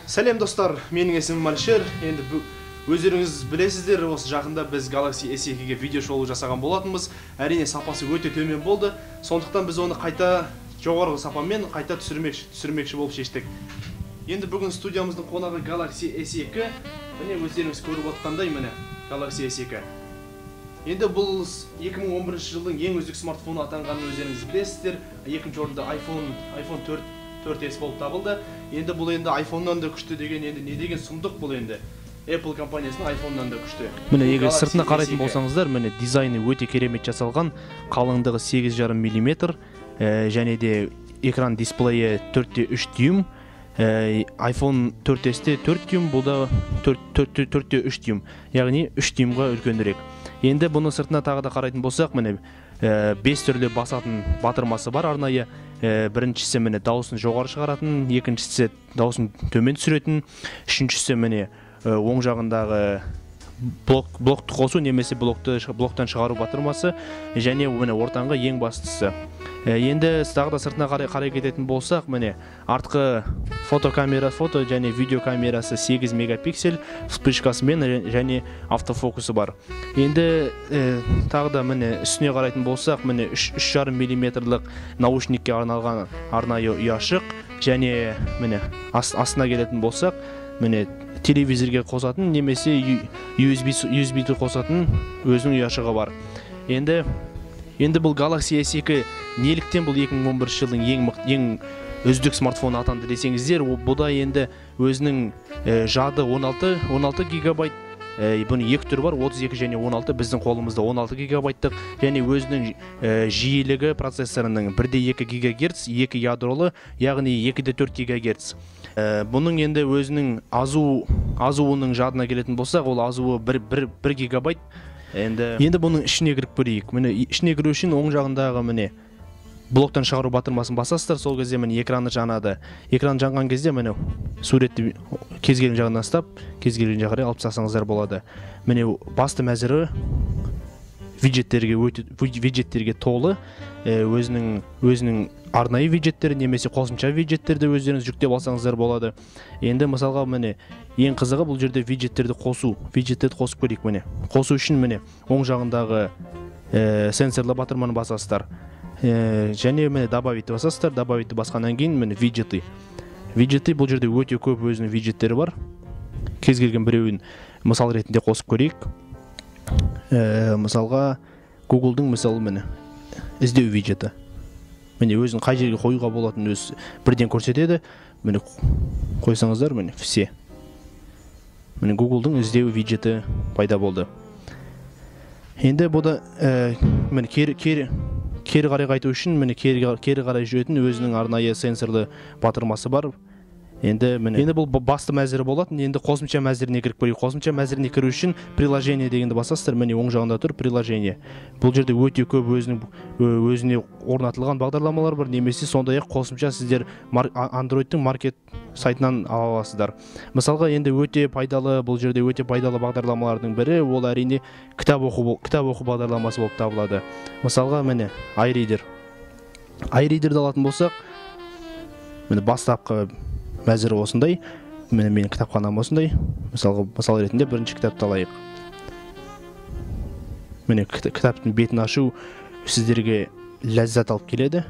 Сәлем достар, менің есімім Әлішер. Енді өздеріңіз білесіздер, осы жақында біз Galaxy S2-ге видео шолу жасаған болатынбыз. Әрине сапасы өте төмен болды. Сондықтан біз оны қайта жоғарғы сапамен қайта түсірмекші болып шештік. Енді бүгін студиямыздың қонағы Galaxy S2. Міне өздеріңіз көріп отқандай, міне Galaxy S2. Енді бұл 2011 жылдың ең үздік смартфоны атанғанын өздеріңіз білесіздер. Екінші орында iPhone 4S болып табылды. Енді бұл енді iPhone'нан да күшті деген, енді не деген сұмдық бұл енді. Apple компаниясының iPhone'нан да күшті. Міне егер сыртына қарайтын болсаңыздар, міне дизайны өте керемет жасалған, қалыңдығы 8,5 мм, және де экран дисплейі 4,3 дюйм. iPhone 4S-те 4 дюйм, бұл да 4,3 дюйм, яғни 3 дюймға үлкенірек. Енді бұны сыртына тағы да қарайтын болсақ, міне 5 түрлі басатын батырмасы бар арнайы. Біріншісі міне дауысын жоғары шығаратын, екіншісі дауысын төмен түсіретін, үшіншісі міне оң жағындағы блокты қосу немесе блоктан шығару батырмасы, және міне ортаңғы ең бастысы. Енді тағы да сыртына қарай кететін болсақ, міне артқы фотокамера, фото және видео камерасы 8 мегапиксель, вспышкасымен және автофокусы бар. Енді тағы да міне үстіне қарайтын болсақ, міне 3,5 миллиметрлік наушникке арналған арнайы ұяшық, және міне астына келетін болсақ, міне телевизорге қосатын немесе USB-ді қосатын өзінің ұяшығы бар. Енді бұл Galaxy S2 неліктен бұл 2011 жылдың ең үздік смартфоны атанды десеңіздер, бұл да енді өзінің жады 16 гигабайт, бұның екі түрі бар, 32 және 16, біздің қолымызда 16 гигабайттық, және өзінің жиілігі процессорының 1,2 гигагерц, 2 ядролы, яғни 2,4 гигагерц. Бұның енді өзінің азуының жадына келетін болсақ, ол азуы 1 гигабайт. Енді бұның ішіне кіріп көрейік. Міне ішіне кіру үшін оң жағындағы міне блоктан шығару батырмасын басасыздар, сол кезде міне экраны жанады. Экран жанған кезде міне суретті кез келген жағынан ұстап, кез келген жаққа қарай алып тастасаңыздар болады. Міне басты мәзірі виджеттерге толы, өзінің арнайы виджеттері немесе қосымша виджеттерді өздеріңіз жүктеп алсаңыздар болады. Енді мысалға міне ең қызығы бұл жерде виджеттерді қосу. Виджеттерді қосып көрейік міне. Қосу үшін міне оң жағындағы сенсорлы батырманы басасыздар. Және міне добавить басасыздар. Добавить басқаннан кейін міне виджеты. Виджеты бұл жерде өте көп өзінің виджеттері бар. Кез келген біреуін мысал ретінде қосып көрейік. Мысалға Google'дың мысалы міне іздеу виджеті. Міне өзін қай жерге қоюға болатынын өз бірден көрсетеді. Міне қойсаңыздар, міне все. Міне Google'дың іздеу виджеті пайда болды. Енді бұл да міне кері қарай қайту үшін міне кері қарай жүретін өзінің арнайы сенсорлы батырмасы бар. Енді міне енді бұл басты мәзірі болатын. Енді қосымша мәзіріне кіріп көрейік. Қосымша мәзіріне кіру үшін приложение дегенді басасыздар. Міне оң жағында тұр приложение. Бұл жерде өте көп өзіне орнатылған бағдарламалар бар, немесе сондай-ақ қосымша сіздер Androidтың маркет сайтынан ала аласыздар. Мысалға енді өте пайдалы, бұл жерде өте пайдалы бағдарламалардың бірі ол әрине кітап оқу бағдарламасы болып табылады. Мысалға міне iReader. iReader'ді алатын болсақ, міне бастапқы мәзірі осындай. Міне менің кітапханам осындай. Мысал ретінде бірінші кітапты алайық. Міне кітаптың бетін ашу сіздерге ләззат алып келеді.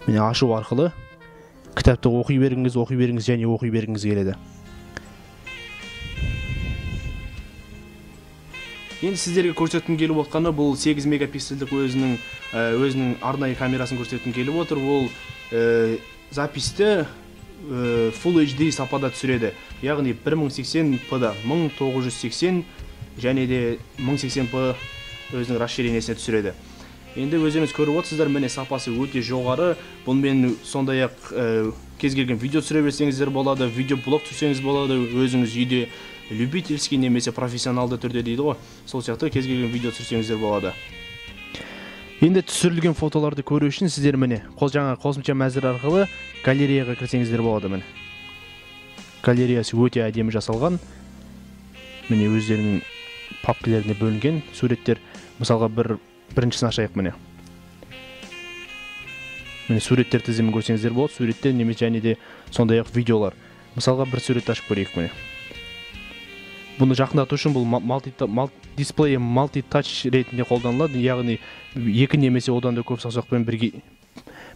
Міне ашу арқылы кітапты оқи бергіңіз, оқи бергіңіз және оқи бергіңіз келеді. Енді сіздерге көрсеткім келіп отқаны бұл 8 мегапиксельдік өзінің арнайы камерасын көрсеткім келіп отыр. Ол записті Full HD сапада түсіреді. Яғни 1080p-да 1980 және де 1080p өзінің расширениесіне түсіреді. Енді өздеріңіз көріп отырсыздар, міне сапасы өте жоғары. Бұнымен сондай-ақ кез келген видео түсіре берсеңіздер болады, видеоблог түсірсеңіз болады, өзіңіз үйде любительский немесе профессионалды түрде дейді ғой, сол сияқты кез келген видео түсірсеңіздер болады. Енді түсірілген фотоларды көру үшін сіздер міне жаңа қосымша мәзір арқылы галереяға кірсеңіздер болады. Міне галереясы өте әдемі жасалған. Міне өздерінің папкалеріне бөлінген суреттер. Мысалға біріншісін ашайық міне. Міне суреттер тізімін көрсеңіздер болады, суреттер немесе және де сондай-ақ видеолар. Мысалға бір сурет ашып көрейік міне. Бұны жақындату үшін бұл дисплейі мультитач ретінде қолданылады, яғни екі немесе одан да көп саусақпен бірге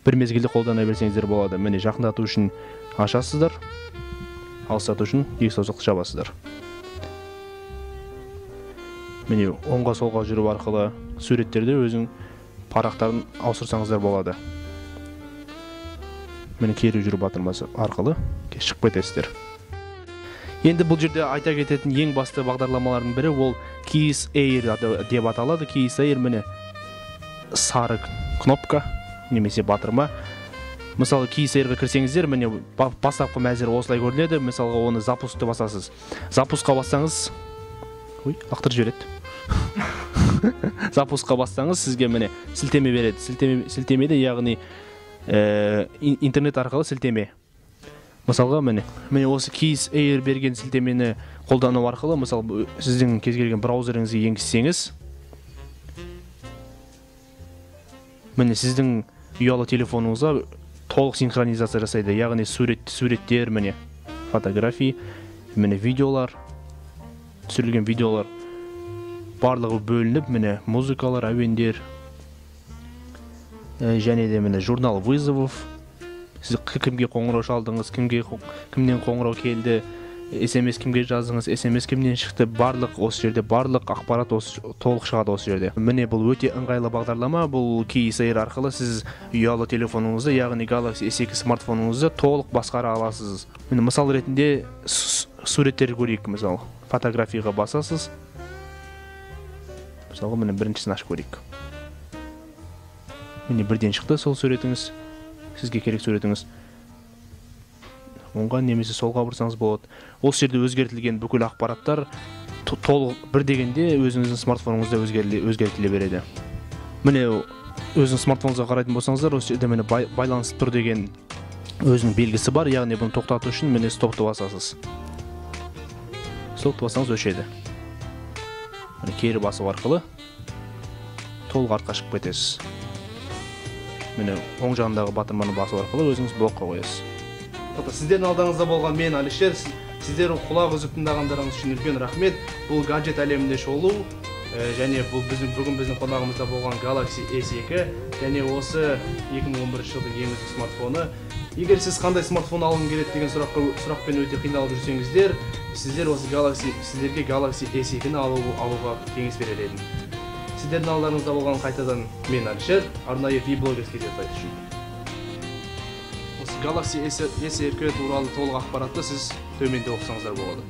бір мезгілде қолдана берсеңіздер болады. Міне жақындату үшін ашасыздар, алыстату үшін екі саусақты жабасыздар. Міне оңға солға жүру арқылы суреттерді өзің парақтарын ауыстырсаңыздар болады. Міне кері жүру батырмасы арқылы шығып кетесіздер. Енді бұл жерде айта кететін ең басты бағдарламалардың бірі ол Keys Air деп аталады. Keys Air міне сары кнопка немесе батырма. Мысалы Keys Air'ға кірсеңіздер, міне бастапқы мәзір осылай көрінеді. Мысалға оны запускты басасыз. Запускқа бассаңыз, ой, лақтырып жібереді. Запускқа бассаңыз сізге міне сілтеме береді. Сілтемеде, яғни интернет арқылы сілтеме. Мысалға міне осы Keys Air берген сілтемені қолдану арқылы, мысалы сіздің кез келген браузеріңізге енгізсеңіз, міне сіздің ұялы телефоныңызға толық синхронизация жасайды. Яғни суреттер, міне фотографии, міне видеолар, түсірілген видеолар барлығы бөлініп, міне музыкалар, әуендер, және де міне журнал вызовов. Сіз кімге қоңырау шалдыңыз, кімнен қоңырау келді, СМС кімге жаздыңыз, СМС кімнен шықты, барлық осы жерде, барлық ақпарат осы толық шығады осы жерде. Міне бұл өте ыңғайлы бағдарлама. Бұл Keys Air арқылы сіз ұялы телефоныңызды, яғни Galaxy S2 смартфоныңызды толық басқара аласыз. Міне мысал ретінде суреттер көрейік. Мысалы, фотографияға басасыз. Мысалға міне біріншісін ашып көрейік. Міне бірден шықты сол суретіңіз. Сізге керек суретіңіз. Оңға немесе солға бұрсаңыз болады. Осы жерде өзгертілген бүкіл ақпараттар толық бір дегенде өзіңіздің смартфоныңызда өзгертіле береді. Міне өзіңіз смартфоныңызға қарайтын болсаңыздар, осы жерде міне байланысып тұр деген өзінің белгісі бар. Яғни бұны тоқтату үшін міне стопты басасыз. Стопты бассаңыз өшеді. Міне кері басу арқылы толық артқа шығып кетесіз. Міне оң жағындағы батырманы басу арқылы өзіңіз блокқа қоясыз. Сіздердің алдарыңызда болған мен Алишер. Сіздер құлақ үзіп тыңдағандарыңыз үшін үлкен рахмет. Бұл гаджет әлемінде шолу, және бұл бүгін біздің қонағымызда болған Galaxy S2 және осы 2011 жылдың ең үздік смартфоны. Егер сіз қандай смартфон алғым келеді деген сұрақпен өте қиналып жүрсеңіздер, сіздерге Galaxy S2-ні алуға кеңес берер едім. Сіздердің алдарыңызда болған қайтадан мен Алишер, арнайы vblogers kz сайты үшін. Осы Galaxy S2 туралы толық ақпаратты сіз төменде оқысаңыздар болады.